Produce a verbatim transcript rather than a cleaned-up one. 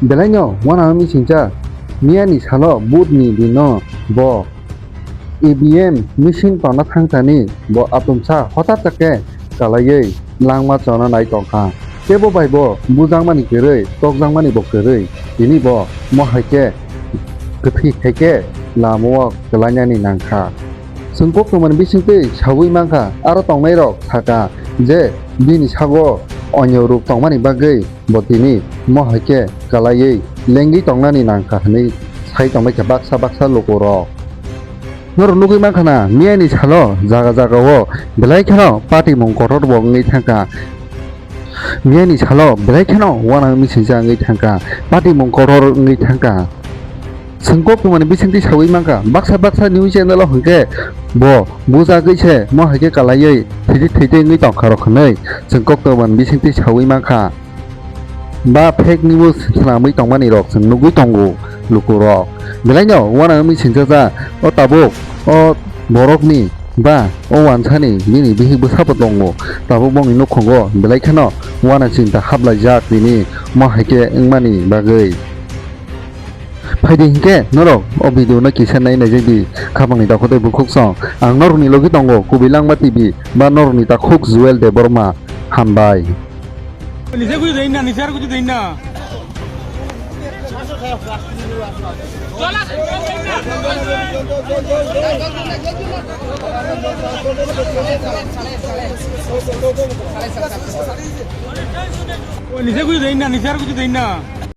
Belaino uanang wngwi sincha, miyani salo budni dino bo E V M machine tongna thangchani bo atumsa hotat khe kalaiwi langma chona nai tongkha. Tebo bai bo bujakmani kwrwi, tokjakmani bo kwrwi, tini bo mo hai khe kwthwi hai khe lamao kwlainani nangkha. Chwng koktwmani bisingtwi saui mankha, aro tongnairok sakha je bini sago onyo ruk tongmani bagwi bo tini mo hai khe kalaiwi lengwi tongnani nangkha hwnwi sai tongbaikha baksa baksa lukurok. Norok nugwi mankha na, miyani salo jaga jagao belai kheno patimung kotor bo wngwi thangkha. Miyani salo belai kheno uanang wngwi sincha wngwi thangkha, patimung kotor wngwi thangkha. Chwng koktwmani bisingtwi saui mankha, baksa baksa news channel o hwnkhe bo bujagwi se mo hai khe kalaiwi thwitwi thwitwi wngwi tongkha rok hwnwi chwng koktwmani bisingtwi saui mankha. Ba fake news swnamwi tongmani rok chwng nugwi tongo lukurok. Belaino uanang wngwi sinchajak o tabuk o borokni ba o wansani bini bihik bwsabo tongo. Tabuk bongni nukhungo belai kheno uana chinta haplaijak tini mo hai khe wngmani bagwi. Phaidi hinkhe norok o video no kisa nai naijak di, khapangni takhuk tei bukhuk song. Ang norokni logi tongo Kubilangma T V ba norokni takhuk Joel Debbarma. Hambai. Nise kuchu dei na, nise ar kuchu dei na. Nise kuchu dei na, nise ar kuchu dei na.